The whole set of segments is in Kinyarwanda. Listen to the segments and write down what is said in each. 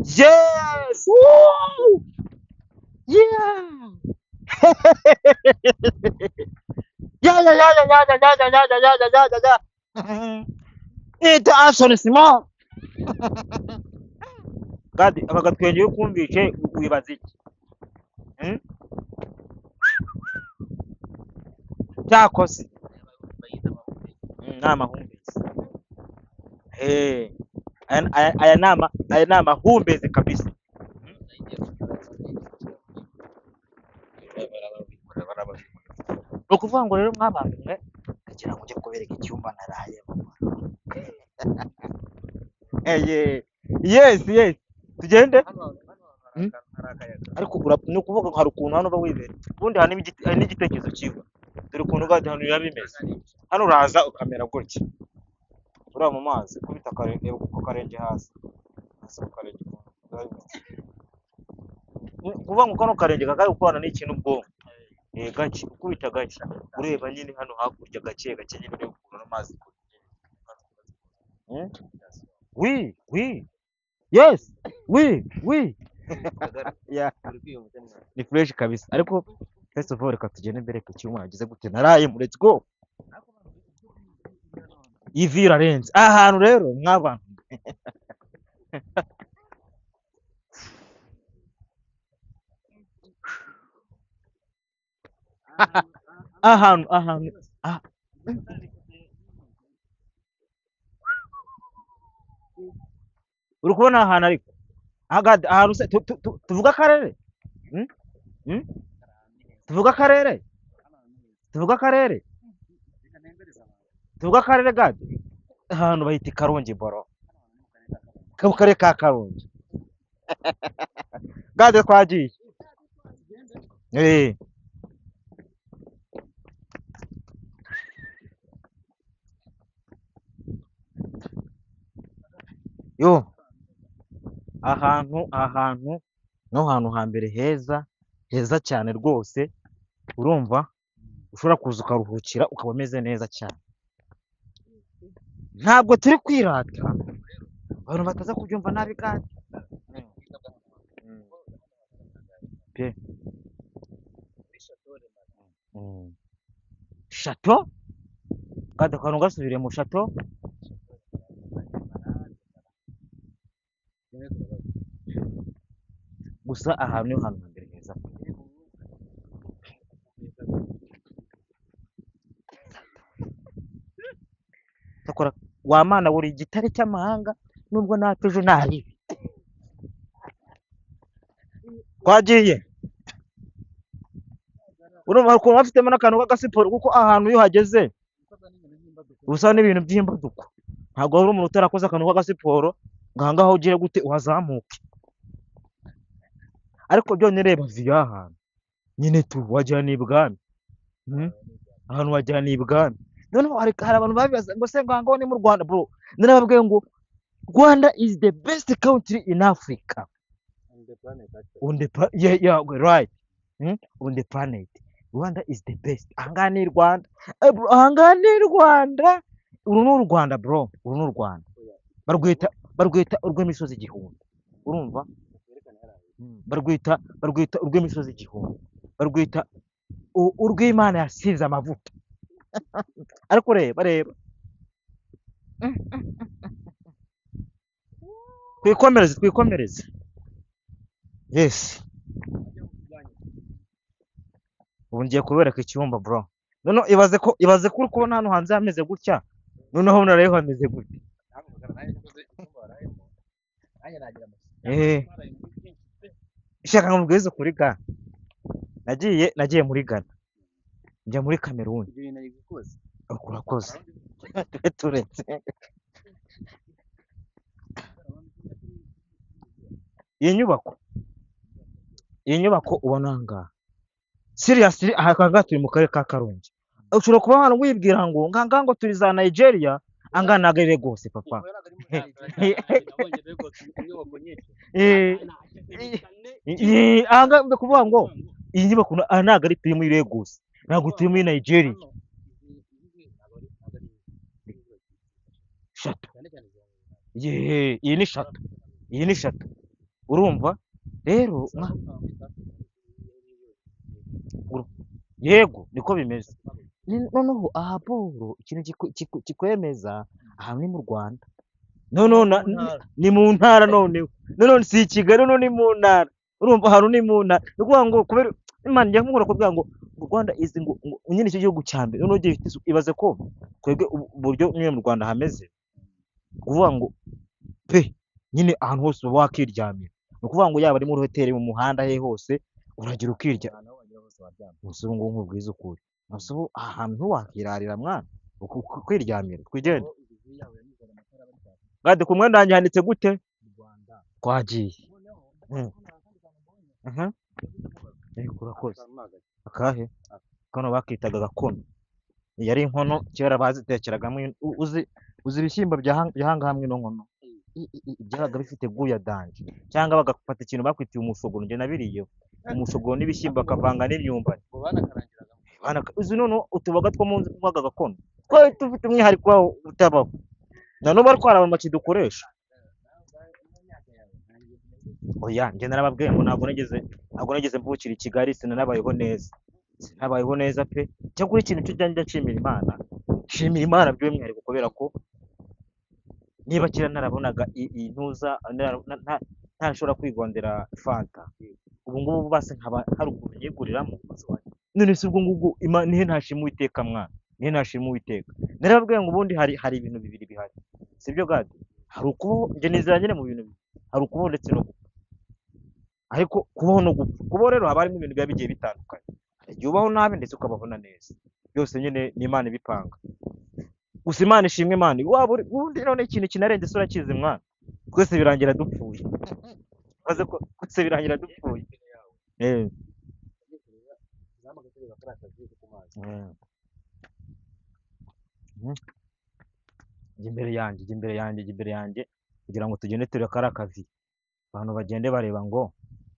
Yes! Woo! Yeah! Yeah, yeah, yeah, yeah, yeah, yeah, yeah, yeah, yeah, yeah, yeah, yeah, yeah. It action small. Gadi, aka gatwenge iyo ukumvishe wibaza iki? Hmm? Cyakoze. Ni amahumbezi. Eh. Aya ni amahumbezi kabisa. Ni ukuvuga ngo rero mwabantu mwe, ndagira ngo njye kubereka icyumba narayemo. Yes, yes. Tugende? Ariko ni ukuvuga ngo hari ukuntu hano uba wibereye. Ubundi hari n'igitekerezo cyiza. Dore ukuntu gadi hano biba bimeze. Hano uraza ukamera gutya. Uriya mu mazi, kubita akarenge, ku karenge hasi. Hasi ku karenge ukuntu biba bimeze. Ni ukuvuga ngo kano karenge kakari gukorana n'ikintu ubwonko. Gake, ukubita gake. Ureba nyine hano hakurya gake gake nyine ureba ukuntu amazi. Oui, oui. Yes, oui, oui. Yeah. Ni fresh kabisa. Ariko first of all reka tugende mbere ku cyuma yagize gute naraye, let's go. Ivi irarenze. Aha hantu rero mwabantu. Ahantu, ahantu, ah. Uri kubona ahantu ariko? Agad, ahantu se tuvuga akarere? Tuvuga akarere? Tuvuga akarere? Tuvuga akarere gad? Ahantu bahita i Karongi bro. Mu karere ka Karongi. Gad twagiye. Yo. Ahantu, ahantu no hantu hambere heza, heza cyane rwose, urumva ushobora kuza ukaruhukira ukaba umeze neza cyane. Ntabwo turi kwirata, abantu bataza kubyumva nabi kandi. Pe. Chateau? Kandi akantu gasubiriye mu chateau? Gusa ahantu niho hantu hambere heza. Cyakora wa Mana buri igitare cy'amahanga nubwo natwe ejo naribi. Twagiye. Urumva ukuntu bafitemo n'akantu k'agasiporo kuko ahantu iyo uhageze usa n'ibintu by'imbaduko. Ntabwo wari umuntu utarakoze akantu k'agasiporo ngo aha ngaha ugire gute uhazamuke. Ariko byonyine reba viyo ahantu nyine tu wagira ni ibwami. Ahantu wagira ni ibwami. Noneho hari abantu babibaza ngo se ngo ni mu Rwanda bro. Narababwiye ngo Rwanda is the best country in Africa. On the planet actually. On the yeah, yeah, right. On the planet. Rwanda is the best. Aha ni Rwanda. Bro, aha ni Rwanda. Uru ni u Rwanda bro. Uru ni u Rwanda. Barwita urw'imisozi igihumbi. Urumva? Barwita urw'imisozi igihumbi. Barwita urw'Imana yasize amavuta. Ariko reba, reba. Twikomereze, twikomereze. Yes. Ubu ngiye kubereka icyumba bro. Noneho ibaze ko uri kubona hano hanze hameze gutya. Noneho nareba hameze gutya. Shaka nkubwize ukuri ga. Nagiye muri Ghana. Njya muri Cameroon. Urakoze. Turetse. Iyi nyubako ubona aha ngaha. Seriously, aha ngaha turi mu karere ka Karongi. Ushobora kuba hano wibwira ngo ngaha ngo turi za Nigeria, aha ngaha ntabwo ari Lagos papa. Aha ngaha ndi kuvuga ngo iyi nyubako aha ntabwo ari turi muri Lagos, ntabwo turi muri Nigeria. Chateau. Iyi ni chateau. Iyi ni chateau. Urumva rero yego niko bimeze. Noneho aha Paul ikintu kikwemeza aha ni mu Rwanda, noneho ni mu ntara, noneho noneho si i Kigali, noneho ni mu ntara. Urumva ahantu ni mu ntara, ni ukuvuga ngo kubera Imana njya nkura kuvuga ngo u Rwanda izi ngo nyine icyo gihugu cya mbere noneho gifite isuku. Ibaze ko twebwe uburyo nyine mu Rwanda hameze, kuvuga ngo pe nyine ahantu hose uba wakiryamira, ni ukuvuga ngo yaba ari muri hoteli, mu muhanda, he hose uragira ukirya. Gusa ubu ngubu nkubwize ukuri, gusa ubu aha hantu ntiwakirarira mwana, kwiryamira twigende. Gade ku mwenda wanjye handitse gute? Twagiye. Yego urakoze. Akahe? Kano bakitaga gakono. Yari inkono kera bazitekeragamo, uzi ibishyimbo byahanga hamwe ino nkono. Byabaga bifite guya danje, cyangwa bagafata ikintu bakwitiye umushogoro, njye nabiriyeho umushogoro n'ibishyimbo bakavanga n'imyumbati. Uzi noneho utuboga two mu mwaga gakono twari dufite umwihariko wawo utabaho, na n'ubu ariko hari amaki dukoresha. Oya njye narababwiye ngo ntabwo nigeze mvukira i Kigali, sinanabayeho neza, sinabayeho neza pe. Cyakora ikintu cyo njya nshimira Imana, nshimira Imana by'umwihariko kubera ko niba kera narabonaga intuza ntashobora kwigondera fanta, ubu ngubu basi nkaba hari ukuntu nyiguriramo. None se ubwo ngubwo nihe ntashima Uwiteka mwana, nihe ntashima Uwiteka? Narababwiye ngo ubundi hari ibintu bibiri bihari, sibyo Gade? Hari ukubaho, njye nizera nyine mu bintu bibiri, hari ukubaho ndetse no gupfa. Ariko kubaho no gupfa, kubaho rero haba harimo ibintu biba bigiye bitandukanye, hari igihe ubaho nabi ndetse ukabaho na neza, byose nyine ni Imana ibipanga. Gusa Imana ishimwe, Imana waba uri ubundi none ikintu kinarenze isura kizi mwana, twese birangira dupfuye, maze ko twese birangira dupfuye. Jya imbere yanjye, jya imbere yanjye, jya imbere yanjye, kugira ngo tugende tureba kariya kavi, abantu bagende bareba ngo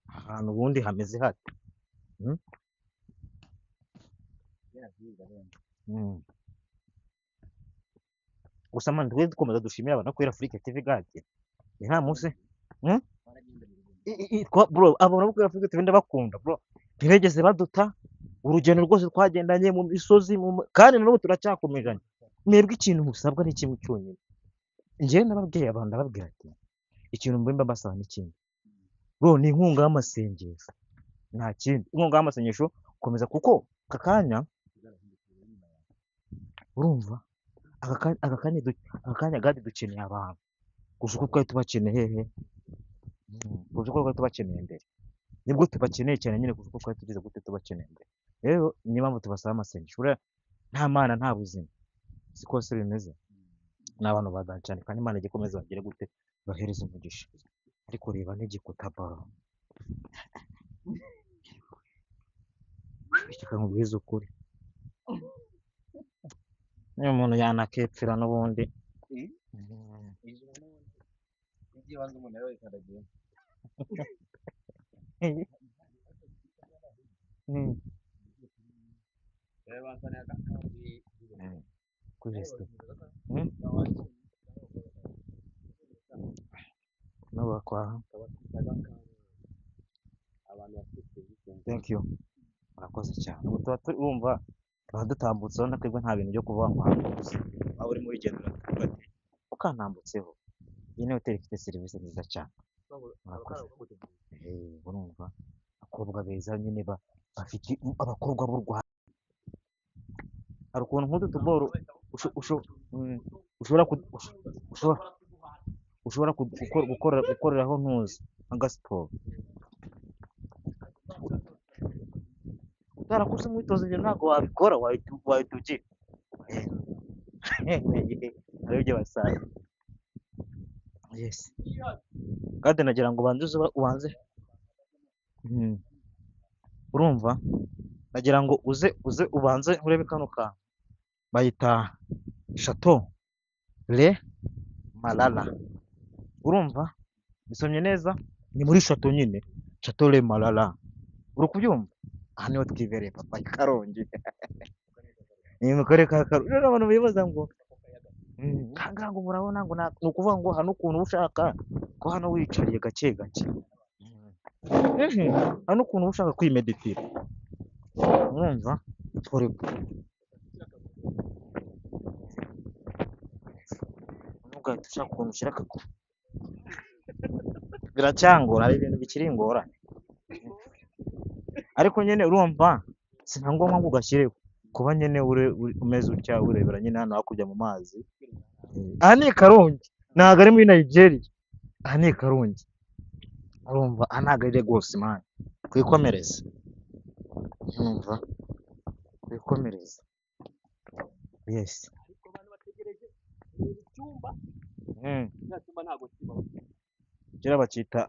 ahantu ubundi hameze hate. Gusa man twe dukomeza dushimira abantu kuri Afrique TV Gade, ni nta munsi bro, abantu bo kuri Afrique TV ndabakunda bro, ntibigeze baduta urugendo rwose twagendanye mu misozi, kandi n'ubu turacyakomejanye. Mwebwe ikintu musabwa ni kimwe cyonyine, njyewe nababwiye abantu, ndababwira ati ikintu mbimba mbasaba ni kimwe bro, ni inkunga y'amasengesho, nta kindi. Inkunga y'amasengesho komeza, kuko aka kanya urumva aka kanya Gade dukeneye abantu kurusha uko twari tubakeneye hehe, kurusha uko twari tubakeneye mbere, nibwo tubakeneye cyane nyine kurusha uko twari tugeze gute tubakeneye mbere. Rero niyo mpamvu tubasaba amasengesho, buriya nta Mana nta buzima, siko se bimeze. Ni abantu badanje cyane, kandi Imana ijya ikomeza bagire gute, bahereze umugisha. Ariko reba n'igikuta baro, reka nkubwize ukuri, niyo umuntu yanakepfira n'ubundi. Kuri resitora n'abakwaha. Thank you, murakoze cyane. Ubu tuba turumva tuba dutambutseho, twebwe nta bintu byo kuvuga ngo hano gusa waba urimo urigendera tuvuga ati ukantambutseho. Iyi ni hoteli ifite serivisi nziza cyane, murakoze. Urumva abakobwa beza nyine bafite abakobwa b'u Rwanda. Hari ukuntu nk'utu tuboro ushobora gukoreraho ntuzi nka siporo, utarakoze umwitozo ibyo ntabwo wabikora, wahita ugira hari ibyo basaye. Yes Gade, nagira ngo ubanze ubanze, urumva nagira ngo uze ubanze urebe kano kantu bayita Chateau Le Marara. Urumva bisomye neza, ni muri chateau nyine, Chateau Le Marara, uri kubyumva? Aha niho twibereye papa i Karongi, ni mu karere ka Karongi. Rero abantu bibaza ngo aha ngaha ngo murabona ngo ni ukuvuga ngo hano ukuntu uba ushaka ko hano wicariye gake gake. Hari n'ukuntu uba ushaka kwimeditira, urumva? Ugahita ushaka ukuntu ushyira akaguru, biracyangora, hari ibintu bikiri ingorane, ariko nyine urumva si na ngombwa ngo ugashyireho, kuba nyine umeze utya urebera nyine hano hakurya mu mazi. Aha ni i Karongi, ntabwo ari muri Nigeria, aha ni i Karongi, urumva? Aha ntabwo ari Lagos man, twikomereze, urumva? Twikomereze, yes. Kera bacyita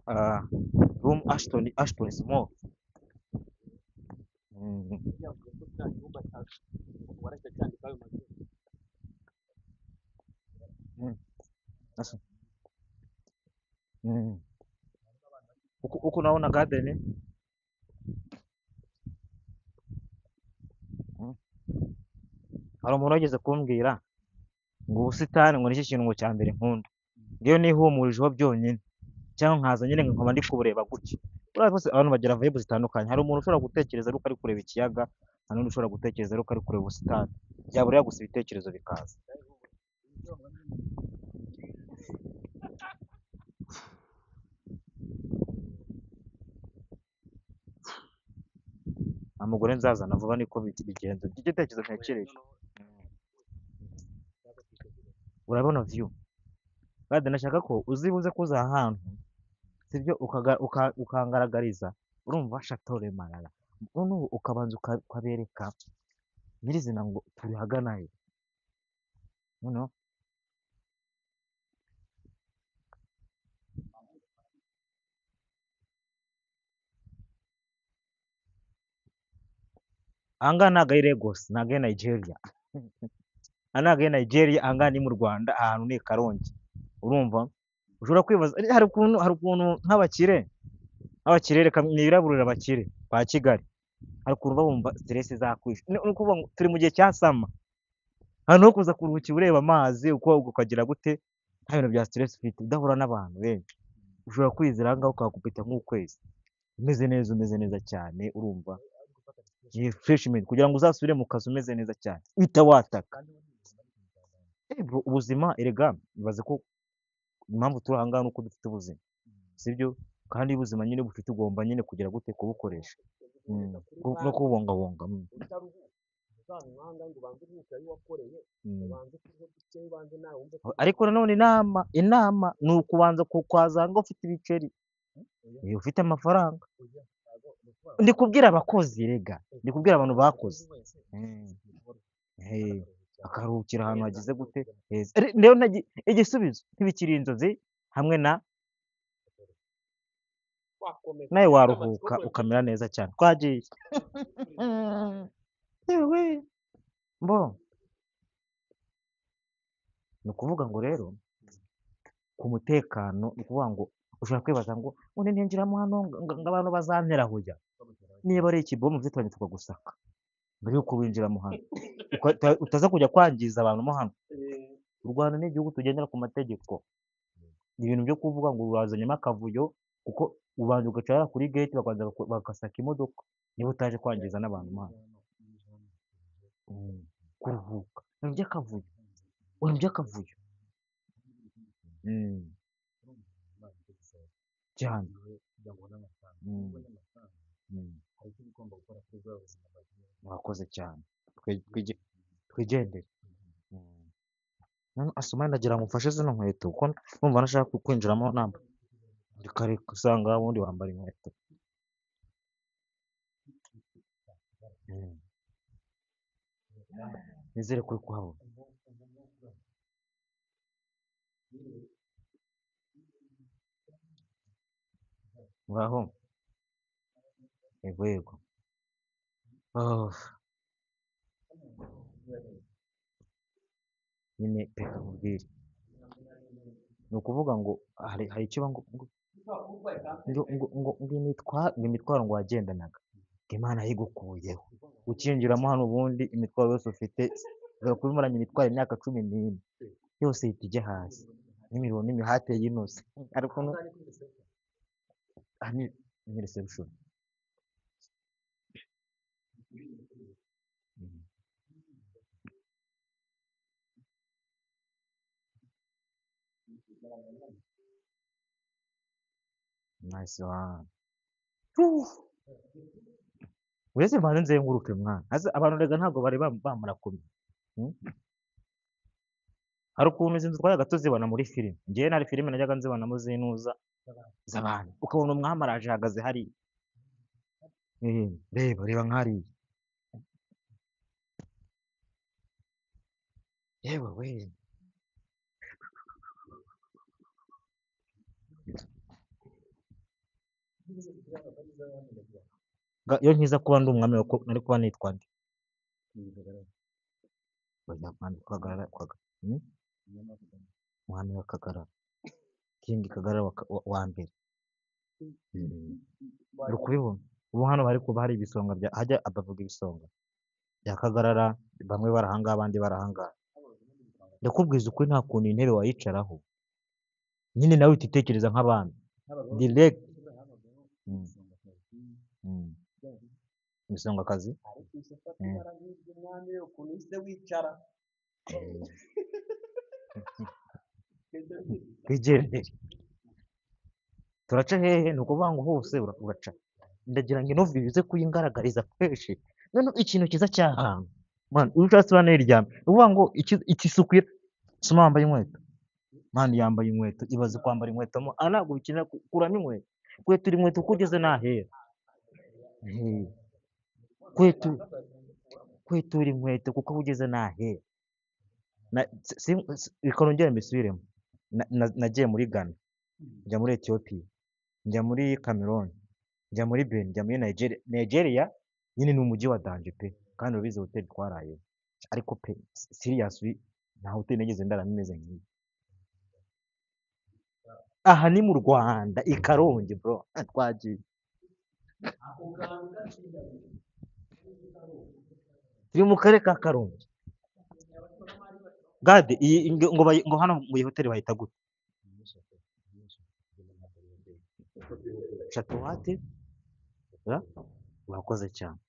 room Ashton, Ashton Small. Huku naona garden. Hari umuntu wigeze kumbwira ngo ubusitani ngo nicyo kintu ngo cya mbere nkunda, ngewe nihumurijeho byonyine, cyangwa nkaza nyine nkaba ndi kubureba gutya. Buriya bose abantu bagira vibe zitandukanye, hari umuntu ushobora gutekereza ariko ari kureba ikiyaga, hari n'undi ushobora gutekereza ariko ari kureba ubusitani, byaburira gusa ibitekerezo bikaza. Nta mugore nzazana vuba niko bigenza, igitekerezo ntekereje. Urabona view, kandi ndashaka ko uzibuze kuza aha hantu, sibyo, ukangaragariza, urumva Chateau Le Marara, noneho ukabanza ukabereka nyirizina ngo turi ahagana he, noneho aha ngaha ntabwo ari Lagos, ntabwo ari Nigeria, aha ntabwo ari Nigeria, aha ngaha ni mu Rwanda, ahantu ni i Karongi, urumva? Ushobora kwibaza, hari ukuntu nk'abakire, reka nibiraburire abakire ba Kigali, hari ukuntu bumva stress zakwishe, ni ukuvuga ngo turi mu gihe cya summer, ahantu ho kuza kuruhukira ureba amazi, uko ukagira gute, nta bintu bya stress ufite, udahura n'abantu benshi, ushobora kwizira aha ngaha ukahakubita nk'ukwezi, umeze neza, umeze neza cyane, urumva? Refreshment, kugira ngo uzasubire mu kazi umeze neza cyane, uhita wataka. Ubuzima erega, ibaze ko impamvu turi aha ngaha ni uko dufite ubuzima, sibyo? Kandi ubuzima nyine bufite ugomba nyine kugira gute kubukoresha no kubungabunga. Ariko nanone inama ni ukubanza kwazanga ufite ibiceri, ufite amafaranga. Ndi kubwira abakozi rega, ndi kubwira abantu bakoze, akaruhukira ahantu hagize gute heza. Rero igisubizo ntibikiri inzozi hamwe na nawe waruhuka ukamera neza cyane. Twagiye yewe mbo, ni ukuvuga ngo rero ku mutekano, ni ukuvuga ngo ushobora kwibaza ngo ubundi ninjiramo hano ngo abantu bazantera huya, niba ari ikibomu byitanye tukagusaka mbere yuko winjiramo hano, utaza kujya kwangiza abantu mo hano. U Rwanda ni igihugu tugendera ku mategeko, ni ibintu byo kuvuga ngo urazanyemo akavuyo, kuko ubanza ugaca kuri gate bakabanza bagasaka imodoka niba utaje kwangiza n'abantu mo hano. Kuruhuka ibintu by'akavuyo, ibintu by'akavuyo cyane. Murakoze cyane, twigendere. Asumani ndagira ngo umfashe zino nkweto kuko numva nashaka kwinjiramo namba reka usanga ubundi wambara inkweto. Nizere ko uri kuhabona. Muraho? Yego yego. Nyine reka nkubwire, ni ukuvuga ngo hari icyo ngo imitwaro ngo wagendanaga ngo Imana yayigukuyeho, ukinjiramo hano ubundi imitwaro yose ufite, ushobora kuba umaranye imitwaro imyaka 14 yose ihita ijya hasi, n'imiruho n'imihate y'inoze. Ariko Ni reception. Nice one. Uretse mbanze nzenguruke mwana. Aza abantu rega ntabwo bari bamara kumenya. Hari ukuntu izi nzu twajyaga tuzibona muri filime. Njyewe nari filime najyaga nzibonamo zinuza z'abantu. Ukabona umwami araje ahagaze hariya. Reba reba nk'hariya. Yewe we. Iyo nkiza kuba ndi umwami nari kuba nitwa nde? Umwami wa Kagarara. King Kagarara wa mbere. Uri kubibona? Ubu hano bari kuba hari ibisonga bya hajya abavuga ibisonga bya Kagarara, bamwe barahangaha abandi barahangaha. Ndakubwiza ukuri nta kuntu intebe wayicaraho. Nyine nawe uhita utekereza nk'abami. Direct. Ibisongakazi. Twigendere. Turaca hehe? Ni ukuvuga ngo hose uraca. Ndagira ngo ino video ize kuyingaragariza fresh. Noneho ikintu cyiza cy'ahantu. Man, iyo ushatse uranayiryama. Ni ukuvuga ngo iki isuku Soma wambaye inkweto. Man yambaye inkweto, ibaze kwambara inkweto mo. Aha ntabwo bikenera kuramo inkweto. Kwetura inkweto uko ugeze nahera. Kwetura inkweto kuko aho ugeze nahera. Reka nongere mbisubiremo. Nagiye muri Ghana, njya muri Ethiopia, njya muri Cameroon, njya muri Benin, njya muri Nigeria. Nigeria nyine ni umujyi wa danger pe, kandi urabizi hoteli twarayeho. Ariko pe seriously nta hoteli nigeze ndaramo imeze nk'iyi. Aha ni mu Rwanda, i Karongi bro, twagiye. Turi mu karere ka Karongi. Gade, iyi ngo hano mu hoteli bahita gute? Chatuwate? Urakoze cyane.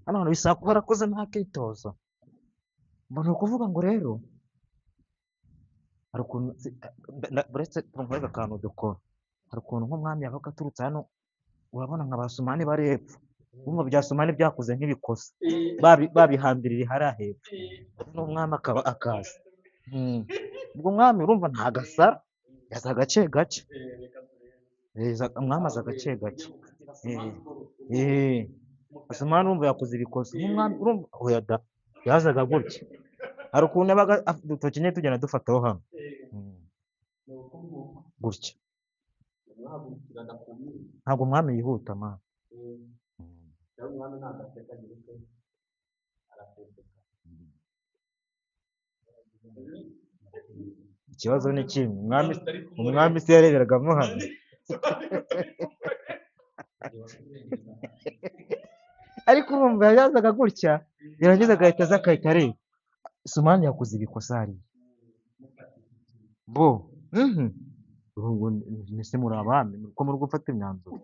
Hano hantu bisaba kuba warakoze nta kitozo. Mbona ukuvuga ngo rero hari ukuntu uretse nkwereke akantu dukora. Hari ukuntu nk'umwami yabaga aturutse hano, urabona nka ba Sumani bari hepfo. Urumva bya Sumani byakoze nk'ibikosa. Babihambirira hariya hepfo. N'umwami akaba akaza. Ubwo umwami urumva nta gasara, yaza gake gake. Umwami aza gake gake. Sumani urumva yakoze ibikosa. Nk'umwami urumva oya da, yazaga gutya. Hari ukuntu yabaga udutoki nyine tugenda dufataho hano. Gutya. Ntabwo umwami yihuta man. Ikibazo ni kimwe, umwami se yareberagamo hano. Ariko urumva yazaga gutya, yarangiza agahita aza agahita areba. Sumani yakoze ibikosa hariya. Bo, Ubu mwese muri abami, uko muri gufata imyanzuro.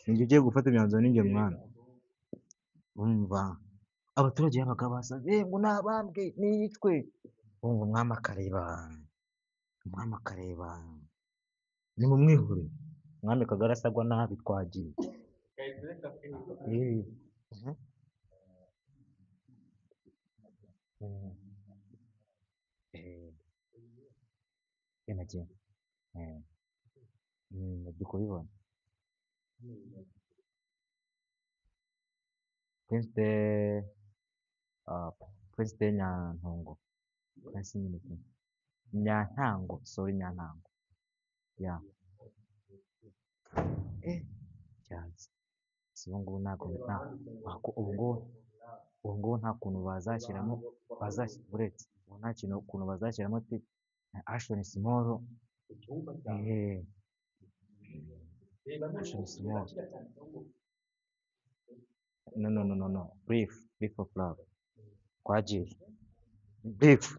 Ninjye ugiye gufata imyanzuro ninjye mwami. Urumva abaturage babaga basaze, ngo nabambwe niyicwe. Urumva umwami akareba, umwami akareba. Ni mu mwihure. Umwami Kagara asagwa nabi twagiye. Nagiye. Ndi kubibona. Prince de Nyantongo. Prince nyine pe. Nyantango, sorry Nyantango. Yeah. Cyazi. Si ubu ngubu ntabwo ubu ngubu nta kuntu bazashyiramo, uretse ubu nta kintu ukuntu bazashyiramo ati Ashton Small. Ashton Small. No, no, no, no, no. Brief, brief of love. Twagiye. Brief.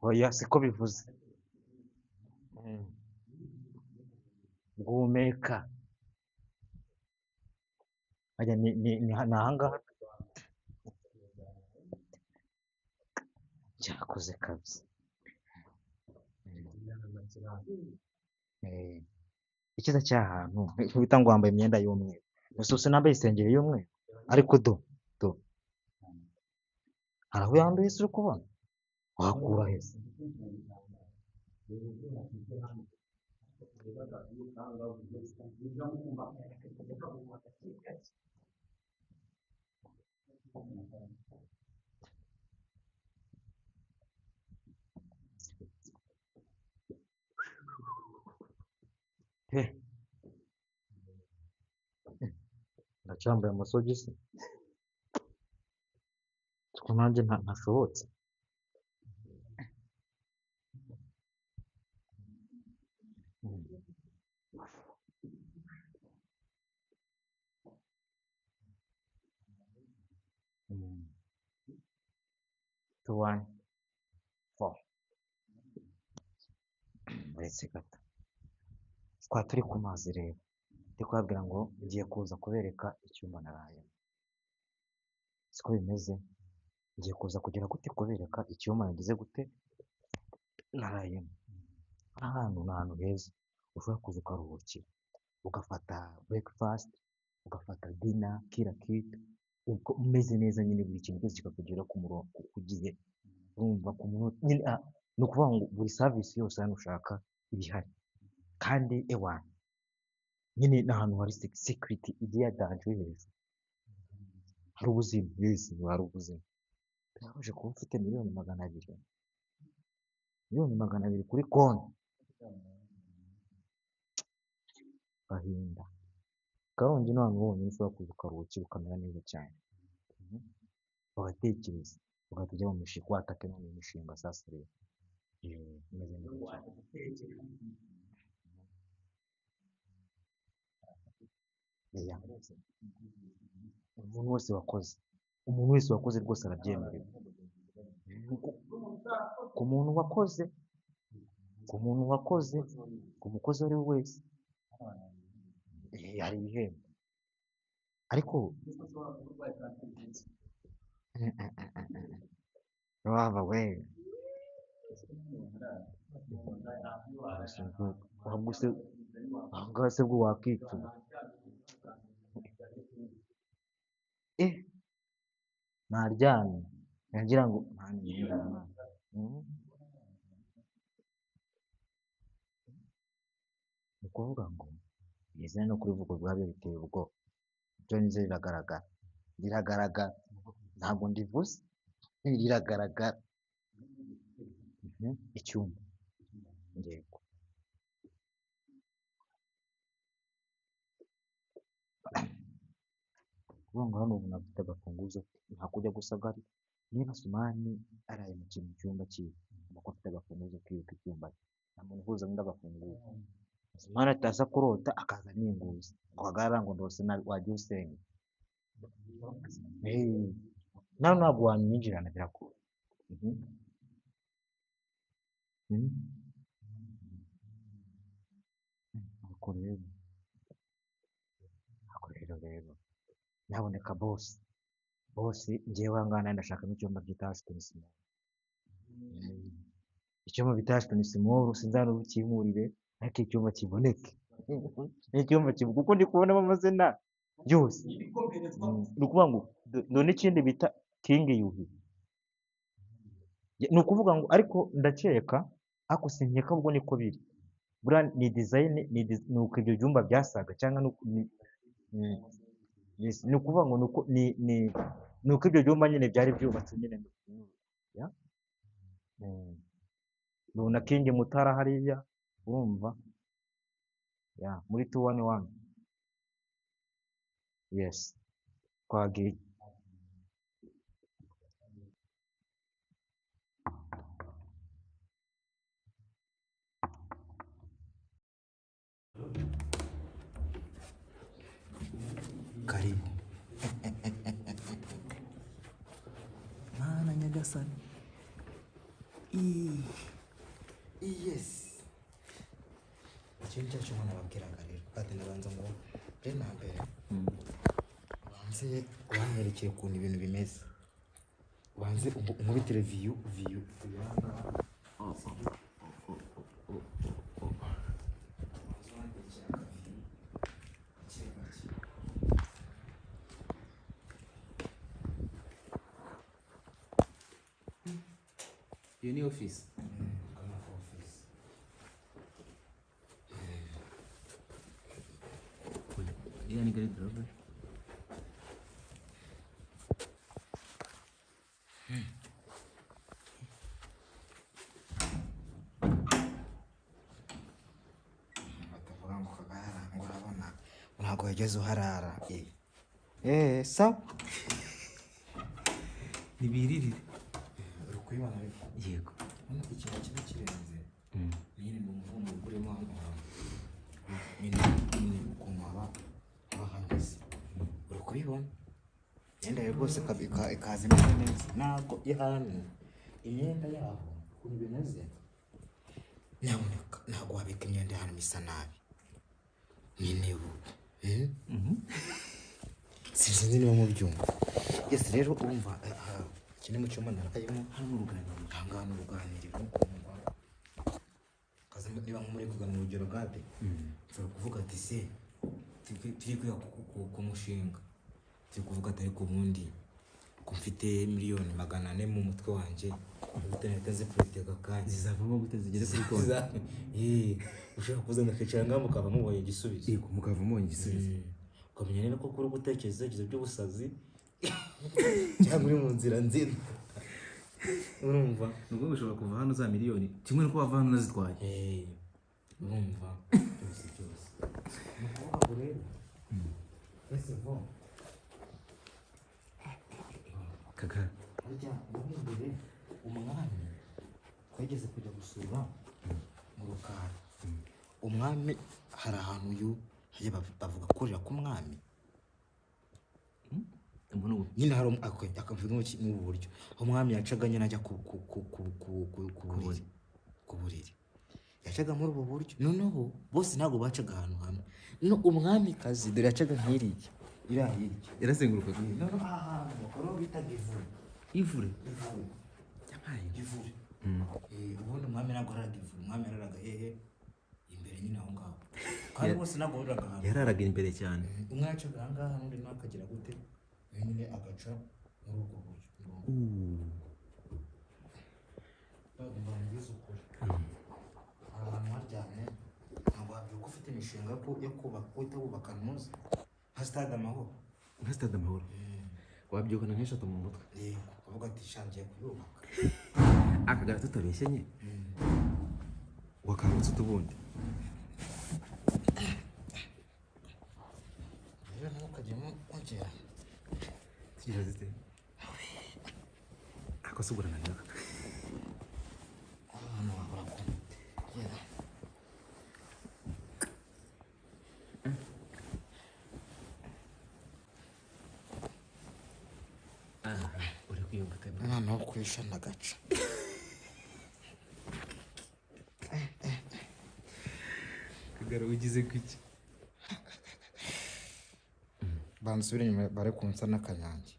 Oya, siko bivuze. Guhumeka. Ajya ni ahangaha. Cyakoze kabisa. Icyiza cy'ahantu bita ngo wambaye imyenda y'umweru. Gusa nambaye isengeri y'umweru. Ariko do do. Hari aho yanduye se uri kubona? Wakura he se? Ndacyambaye amasogisi. Ko nanjye ntashobotse. 2 1 4. Uretse gato. Twa turi ku mazi rero. Ndi kubabwira ngo ngiye kuza kubereka icyumba narayemo. Siko bimeze. Ngiye kuza kugira gute kubereka icyumba nagize gute narayemo. Ahantu ni ahantu heza ushobora kuza ukaruhukira, ugafata breakfast, ugafata dinner, kila kitu, uko umeze neza nyine buri kintu cyose kikakugera ku murongo ku gihe. Urumva ku munota nyine, ni ukuvuga ngo buri service yose hano ushaka iba ihari. Kandi ewana nyine ni ahantu hari security igiye yadanje hejuru. Hari ubuzima, yes, hari ubuzima. Birababaje kuba ufite 200,000,000. 200,000,000 kuri konti. Gahinda. Karongi ni ahantu honyine ushobora kuza ukaruhukira ukamera neza cyane. Ugatekereza, ugahita ujya mu mishinga, wataka no mu mishinga sasa rero. Imeze neza cyane. Umuntu wese wakoze, umuntu wese wakoze rwose arabyemerewe. Ku muntu wakoze, ku muntu wakoze, ku mukozi uwo ari we wese, hari ibihembo. Ariko waba we ahangaha se bwo wakicuma. Naryamye nagira ngo ni ukuvuga ngo izina no kurivuga ubwabyo biteye ubwoba. Ibyo nizo riragaragara, riragaragara, ntabwo ndivuze, riragaragara. Icyumba yego. Kuvuga ngo hano umuntu afite agafunguzo ntakujya gusagarira. Niba Sumani araye mu kintu cyumba cyiwe, nuko afite agafunguzo kiwe k'icyumba cye, nta muntu uhuza n'undi agafunguzo. Sumani ataza kurota akaza ninguza ngo hagarara ngo ndose nabi, wajya usenga. Nawe ntabwo wamwinjirana biragoye. Ariko rero nyaboneka bosi, bosi njyewe aha ngaha ndashakamo icyumba bita Ashton Small. Icyumba bita Ashton Small sinzi ahantu bukimurire, ariko icyumba kiboneke. Icyumba kiboneke kuko ndi kubonamo amazina yose. Ni ukuvuga ngo none ikindi bita King Yuhi. Ni ukuvuga ngo ariko ndakeka, ariko sinkeka ubwo niko biri. Buriya ni design, ni uko ibyo byumba byasaga cyangwa ni ukuvuga ngo ni uko ibyo byumba nyine byari byubatse nyine. Nubona King Mutara hariya, urumva? Ya, muri 211. Yes. Twagiye. Karibu. Mana nyagasani. Yes, icyo ni cyo cyuma nababwiraga rero. Kandi ndabanza ngo mbere na mbere ubanze ubanyerekere ukuntu ibintu bimeze, ubanze unkubitire view view ahangaha. Sibyo? Ubanze ubanyerekere aka view gake gake. Iyo ni office. Aka ni aka office. Iriya ni garde-robe. Batavuga ngo Kagara, ngo urabona ntabwo wageze uharara. Eh, sawa. Nibiririre. Uri kubibona ariko? Yego. Hano ikintu kiba kirenze nyine ni umuvumo urimo hano hantu nyine, nyine ukuntu haba hameze, uri kubibona? Imyenda yawe rwose ikaza imeze neza. Ntabwo ihanu imyenda yaho ukuntu bimeze, nyamuneka ntabwo wabika imyenda y'ahantu isa nabi nyine ubu. Sinzi niba mubyumva. Yes, rero urumva, iki ni mu cyumba narayemo. Hano ni uruganiriro. Aha ngaha ni uruganiriro. Urumva, kaza niba nko muri kuganira, urugero Gade, nshobora kuvuga ati: "Se turi kwiga ku mushinga, turi kuvuga ati ariko ubundi ko mfite miliyoni 400 mu mutwe wanjye, gute nahita nzipuritega aka kanya?" Zizavamo gute zigere kuri konti? Eh, ushobora kuza mukicara ngaha mukaba mubonye igisubizo. Yego, mukava mubonye igisubizo. Ukamenya rero ko uri gutekereza ibitekerezo by'ubusazi cyangwa uri mu nzira nzima, urumva? Ni ukuvuga ushobora kuva hano za miliyoni kimwe nuko wava hano unazitwaye. Eh, urumva, byose byose ni ukuvuga ngo rero ese vo Kagara. Harya muri imbere umwami twageze kujya gusura mu Rukari, umwami hari ahantu yu hajya bavuga kurira k'umwami. Ubu ni ubu. Nyine hari akavuga muri ubu buryo, aho umwami yacaga nyine ajya ku buriri, yacaga muri ubu buryo. Noneho bose ntabwo bacaga ahantu hamwe. No umwamikazi dore yacaga nk'iriya iriya hirya. Yarazengurukaga. Noneho aha hantu bakaba ariho bitaga ivure. Ivure. Ivure. Yabaye. Ivure. Eh, ubundi umwami ntabwo yararaga ivure, umwami yararaga hehe? Imbere nyine aho ngaho, kandi bose ntabwo bararaga ahantu. Yararaga imbere cyane. Umwe yacaga aha ngaha, n'undi nawe akagira gute, we nyine agaca muri ubwo buryo. Ntabwo mbabwiza ukuri, aha hantu haryamye ntabwo wabyuka ufite imishinga yo kubaka, guhita wubaka ntuzi nka Stade Amahoro. Nka Stade Amahoro wabyukana nk'eshatu mu mutwe. Yego, ukavuga ati: "Sha, ngiye kuyubaka." Akagara tutabeshyanye, wakangutse utubundi. Rero ntukajyemo ugera. Tugira zite ako se ugurananira? Ahantu wabura kugera. Uri kwiyumva ute? Umwana wo kwisha ndagaca. Kagara, ugize kuki? Bansubire inyuma, bare kunsa n'akanyange.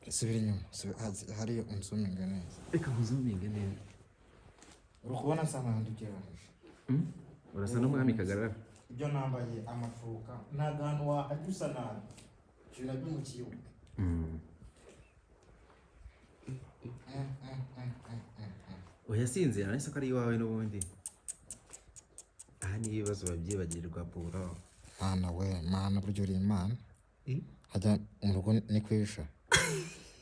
Subira inyuma, hariya unzuminge neza. Reka nkuzuminge neza. Uri kubona nsa nkandi ugereranyije? Urasa n'umwami, Kagarara. Ibyo nambaye, amashuka, nta hantu wahajya usa nabi, ibyo nabyo mukibuke. Oya, sinzi ariko ko ari iwawe n'ubundi. Aha niyo ibibazo babyibagirwa puro. Mana we, Mana, burya uri Imana. Hajya mu rugo ni kwisha.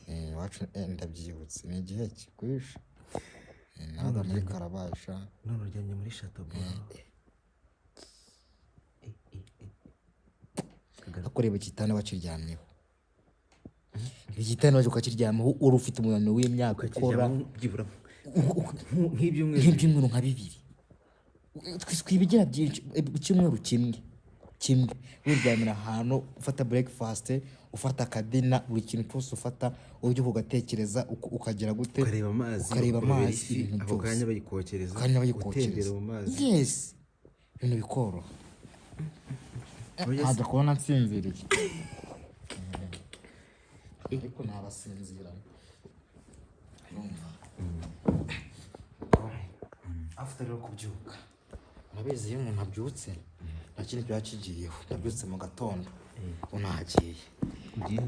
Eh, iwacu, ndabyibutse, ni igihe ki kwisha. Eh, nabaga muri Karabasha. None uryamye muri château, bro. Kagara. Ariko reba igitanda bakiryamyeho, igitanda ukakiryamaho uri ufite umunaniro w'imyaka ukora. Ukakiryamamo byibura nk'ibyumweru. Nk'ibyumweru nka bibiri. Twibigira byinshi, icyumweru kimwe. Kimwe wiryamira ahantu, ufata breakfast, ufata akadina, buri kintu cyose ufata uburyo ugatekereza, ukagira gute, ukareba amazi, ukareba ukareba amazi, ifi, ibintu ako byose. Kanya bayikokereza, Akanya bayikokereza. Utembera mu mazi. Yes, ibintu bikoroha. Oya se. Ntajya kubona nsinziriye, ariko ntabasinzira. Urumva, afite rero kubyuka, urabizi, iyo umuntu abyutse nta kindi kiba kigiyeho. Ndabyutse mu gatondo, ubu nagiye. Ugiye?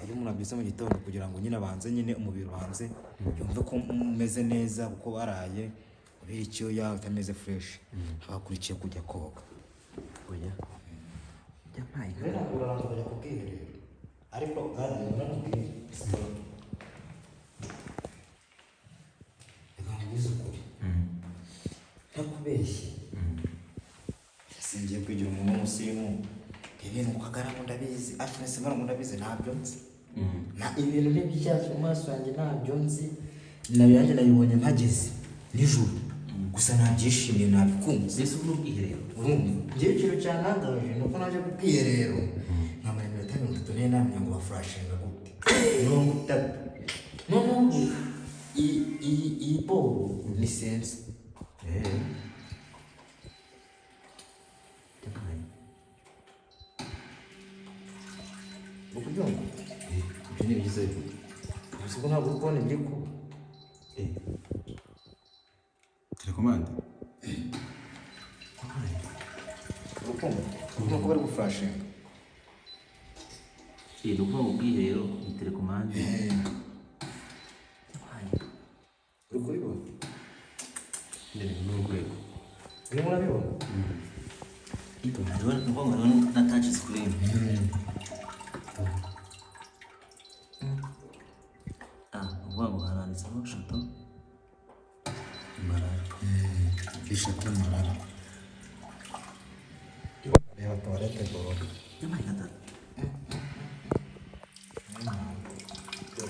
Iyo umuntu abyutse mu gitondo, kugira ngo nyine abanze, nyine umubiri ubanze yumve ko umeze neza, kuko baraye ubira icyuya, utameze fresh, haba hakurikiye kujya koga. Oya, yampaye inka. Rero urabanza ukajya ku bwiherero, ariko kandi unamubwire, reka nkubwize ukuri, ntakubeshye, singiye kwigira umuntu w'umusirimu. Ibintu ku kagaramu ndabizi, afinesi ngo ndabizi, ntabyo nzi. Na ibintu ni bishyashya mu maso yanjye, ntabyo nzi. Nabiyanjye nabibonye mpageze nijoro gusa, nabyishimiye, nabikunze. Mbese ubu ni ubwiherero? Urumva, njyewe ikintu cyantangaje ni uko naje ku bwiherero nkamara iminota 34, namenya ngo bafurashinga gute. 30. Noneho iyi boro ni sensor. Yampaye. Uri kubyumva? Ibyo ni byiza bivuga. Gusa ubwo ntabwo uri kubona ibiri kuba. Telekomande. Uri kumva? Urumva ko bari gufurashinga? Ni ukuvuga ngo ubwiherero ni telekomande. Uri kubibona? Ni urwego. Urimo urabibona? Ni ukuvuga ngo hariho na touch screen. Ah, ni ukuvuga ngo haranditseho Chateau Marara. Eshatu Marara. Reba toilette boro. Yampaye gatatu.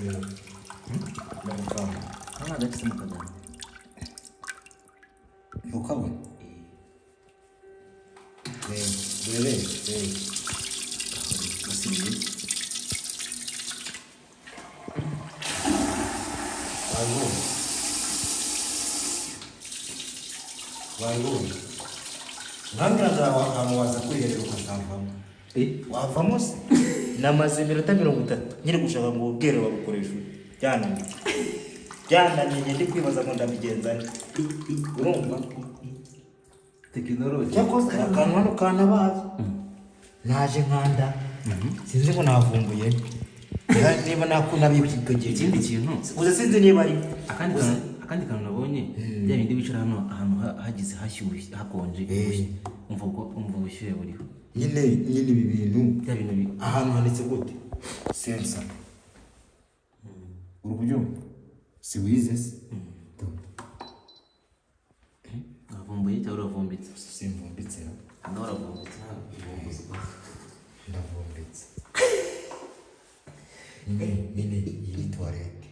Reba Hano agacitsemo akagana. Ntukabona? Reba, reba, reba. Gasiriye. Wabibonye? Wabibonye? Mwambwiraga ahantu waza kwiherera ukazavamo. Wavamo se? Namaze iminota 30 nkiri gushaka ngo ubwiherero babukoresha ute. Byananiye. Byananiye, ndi kwibaza ngo ndabigenza nte. Urumva? Tekinoloji. Cyakoze hari akantu hano kanabaye. Naje nkanda. Sinzi ngo navumbuye. Niba nakunabikwigagira. Ikindi kintu. Gusa sinzi niba ari. Akandi kantu nabonye, bya bindi wicara hano ahantu hagize hashyushye, hakonje, umva ubwo, umva ubushyuhe buriho. Nyine ibi bintu bya bintu ahantu handitse gute? Sensor. Uri kubyumva? Si wize se? Uravumbuye cyangwa uravumbitse? Simvumbitse. Nawe uravumbitse, ntabwo uvumbuza. Ndavumbitse. Nyine iyi ni toilette.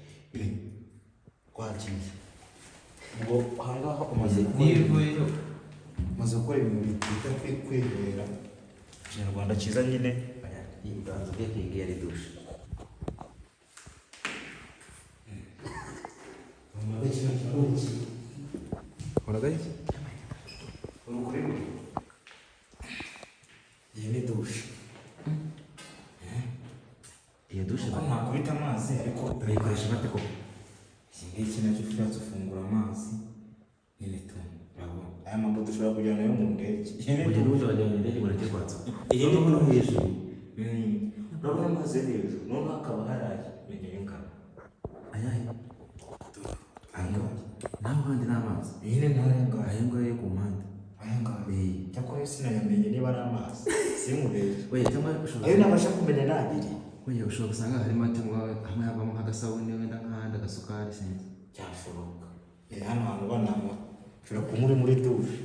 Twagiye. Ngo ahangaha umaze gukora Niyo ivuyeyo. Umaze gukora ibintu bita kwiherera. Ikinyarwanda cyiza nyine. Ibanza ugiye kwiga iyo ari douche. Wabonaga iki? Uri kubibona? Iyi ni douche. Iyo douche Kuko ntakubita amazi, ariko bayikoresha bate koko? Iki ngiki nacyo ushatse ufungura amazi nyine tu, urabona aya mabuto ushobora kujyana nayo mu ndege. Iyi ni Ujya douche. n'ubundi wajya mu ndege ngo kwatsa. Iyi ni no hejuru. Urabona amazi yo hejuru, noneho hakaba hari aya menya y'ingano. Ayahe? Aya ngaya. Naho handi ni amazi. Iyi ni n'aya ngaya. Aya ngaya yo ku mpande. Aya ngaya. Cyakora yo sinayamenye niba ari amazi, sinkubeshye. Oya, cyangwa ushobora Ayo nabasha kumenya ni abiri. Oya, ushobora gusanga harimo, cyangwa hamwe havamo nk'agasabune, wenda nk'ahandi agasukari, sinzi. Byashoboka. Hano hantu bananywa, ushobora kunywa uri muri douche.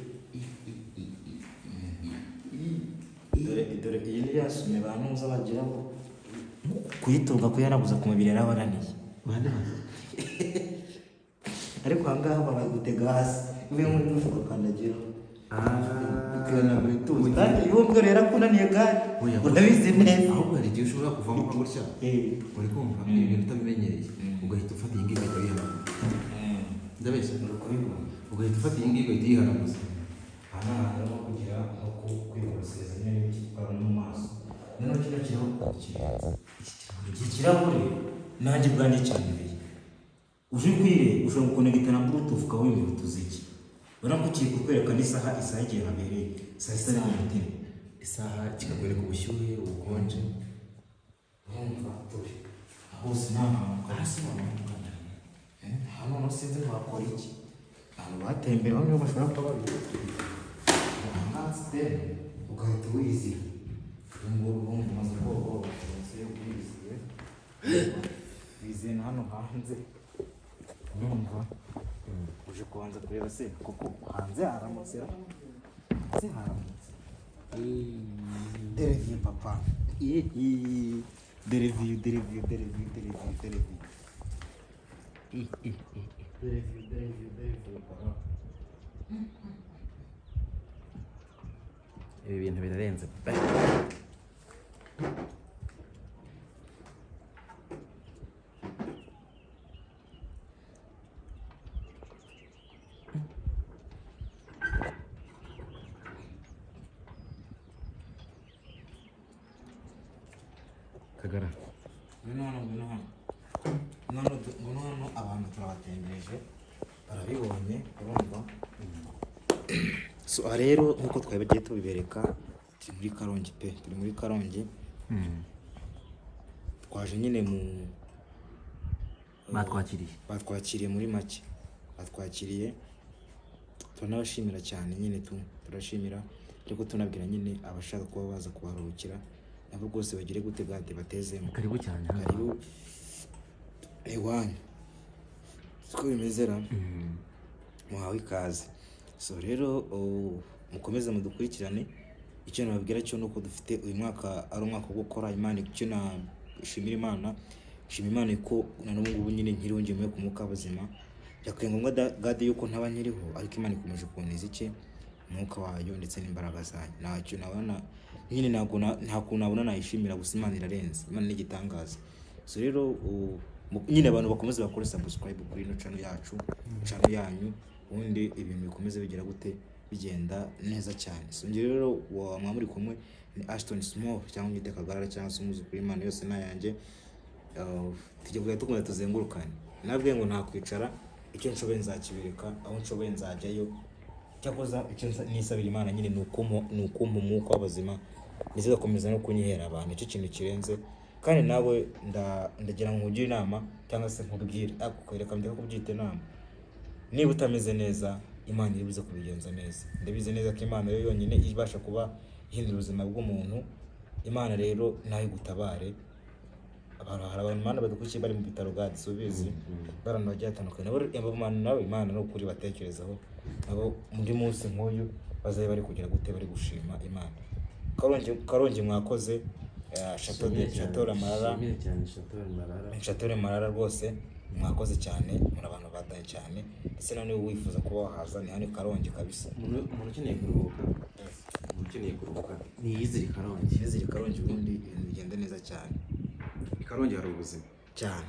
Dore, dore iyi ni ya sume bantuza bagira ngo kuyitunga, kuyanaguza ku mubiri yarabananiye. Bande hano. Ariko aha ngaha babagutega hasi, uvuye muri douche ugakandagira. Ukihanagura ituze kandi iyo mbwa rero akunaniye kandi urabizi neza. Ahubwo hari igihe ushobora kuvamo nka gutya, uri kumva ibi bintu utabimenyereye, ugahita ufata iyi ngiyi ugahita uyihanaguza. Ndabeshya? Ugahita ufata iyi ngiyi ugahita uyihanaguza. Aha ni ahantu harimo kugira nko kwiborosereza nyine n'ibitwara no mu maso. Noneho kino kirahure kirenze. Iki kirahure nanjye ubwanjye cyanyereye. Uje kwireba ushobora gukonegita na bluetooth ukaba wumva utuziki. Urabona ko kiri kukwereka n'isaha, isaha igihe habereye saa sita n'iminota ine. Isaha kikakwereka ubushyuhe, ubukonje. Urumva turi hose nta hantu Hasi wamugana. Hano noneho sinzi ngo wakora iki. Abantu batembera bamwe bashobora kuba babiri ahangaha ugahita wizira. Ubu ngubu urumva umaze koga usohotse wiziye, wiziye na hano hanze. Urumva uje kubanza kureba se kuko hanze haramutse, hanze haramutse. Dore view papa, dore view, dore view, dore view, dore view, dore view, dore view, dore view, dore view papa. Ibi bintu birarenze pe. Kagara. Ngwino hano, ngwino hano. Ngwino hano, ngwino hano, abantu turabatembereje barabibonye, urumva. So aha rero nk'uko twari bagiye tubibereka, turi muri Karongi pe, turi muri Karongi. Twaje nyine mu Batwakiriye. Batwakiriye muri make. Batwakiriye. Turanabashimira cyane nyine tu, turashimira ariko tunabwira nyine abashaka kuba baza kubaruhukira nabo rwose bagire gute gade batezemo. Karibu cyane hano. Karibu iwanyu. Siko bimeze ra? Muhawe ikaze. So rero mukomeze mudukurikirane. Icyo nababwira cyo nuko dufite uyu mwaka ari umwaka wo gukora Imana. Icyo nashimira Imana, nshima Imana ko na n'ubu ngubu nyine nkiriho ngemuye ku mwuka w'ubuzima. Byakwiye ngombwa gade yuko ntaba nkiriho, ariko Imana ikomeje kuboneza iki umwuka wayo ndetse n'imbaraga zayo. Ntacyo nabona nyine, ntabwo nta kuntu nabona nayishimira, gusa Imana irarenze, Imana ni igitangaza. So rero nyine abantu bakomeze bakore subscribe kuri ino channel yacu, channel yanyu, ubundi ibintu bikomeze bigira gute bigenda neza cyane. So njye rero mwa muri kumwe ni Ashton Small cyangwa Mwite Kagarara cyangwa se umwuzukuru w'Imana yose nayanjye. Tujya kujya dukunda tuzengurukane. Nabwiye ngo ntakwicara, icyo nshoboye nzakibereka, aho nshoboye nzajyayo. Cyakoza icyo nisabira Imana nyine ni ukumpa umwuka w'ubuzima, ndetse igakomeza no kunyihera abantu. Icyo kintu kirenze. Kandi nawe ndagira ngo nkugire inama cyangwa se nkubwire, ariko reka ndeke kubyita inama. Niba utameze neza, Imana iri buze kubigenza neza. Ndabizi neza ko Imana yo yonyine ibasha kuba ihindura ubuzima bw'umuntu. Imana rero nayo igutabare. Hari abantu Imana badukurikiye bari mu bitaro God, si ubizi, bari ahantu hagiye hatandukanye. Nabo abo bantu nabo Imana ni ukuri batekerezaho, nabo undi munsi nk'uyu bazabe bari kugira gute, bari gushima Imana. Karongi mwakoze, Chateau Marara. Shimire cyane Chateau Marara. Chateau Marara rwose mwakoze cyane, muri abantu bataye cyane. Ndetse na niba wifuza kuba wahaza ni hano i Karongi kabisa. Umuntu ukeneye kuruhuka, umuntu ukeneye kuruhuka ni yizire Karongi. Yizire Karongi, ubundi ibintu bigenda neza cyane. I Karongi hari ubuzima cyane.